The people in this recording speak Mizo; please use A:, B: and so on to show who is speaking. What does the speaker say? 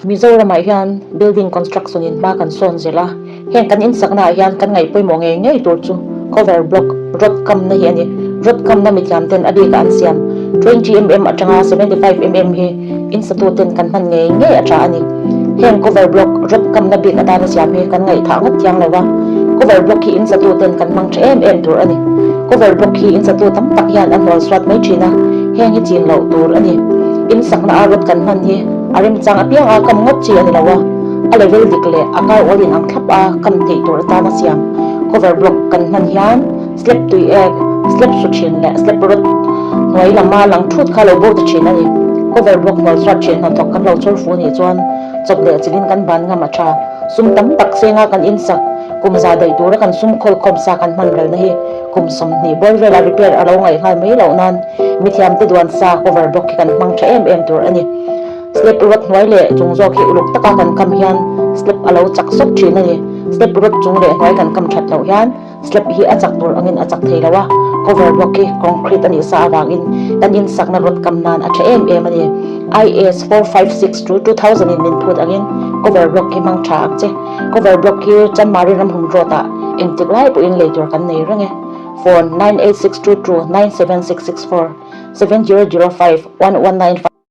A: Mizoramah hian building construction in hma kan sawn zel a, heng kan insakna ah hian kan ngaih pawimawh ngei ngei tur chu cover block rod kamna hi a ni. Rod kamna mithiam ten a bik ah an siam 20 mm atanga 75 mm hi insatu ten kan hman ngei ngei a tha a ni. Heng cover block rod kamna bik atana siam hi kan ngaihthah ngawt thiang lo va, cover block hi insatu ten kan hmang tha em em tur a ni. Cover block hi insatu tam tak hian a hnual suat mai thin a, heng hi chin loh tur a ni. Insakna a rod kan hman hi a remchang apiang a kam ngawt chi a ni lo a, a level dik leh a kar awl in ang thlap a kam theih tur atana siam cover block kan hman hian slab tui ek, slab su thin leh slab rod hnuai lama lang thut kha lo bo ta thin a ni. Cover block hnual suat thin hnathawk kan lo chhawr fu nih chuan chawp leh chilin kan ban ngam a tha. Sum tam tak senga kan insak kum za daih tura kan sum khawlkhawm sa kan hman relna hi kum 20 bawr vela repair a lo ngaih nghal mai loh nan mithiamte duan sa cover block hi kan hmang tha em em tur a ni. Slab rod hnuai leh chung zawk hi uluk taka kan kam hian slab a lo chak sawk thin a ni. Slab rod chung leh hnuai kan kam that loh hian slab hi a chak tur angin a chak thei lo a, cover block hi concrete a nih sa avangin kan insakna rod kam nan a tha em em a ni. IS 4562 2000 in min phut angin cover block hi hmang tha ang che. Cover block hi Chanmari Ramhun Road ah engtik lai pawhin lei tur kan nei reng e. Phone 98622 97664 7005 1195.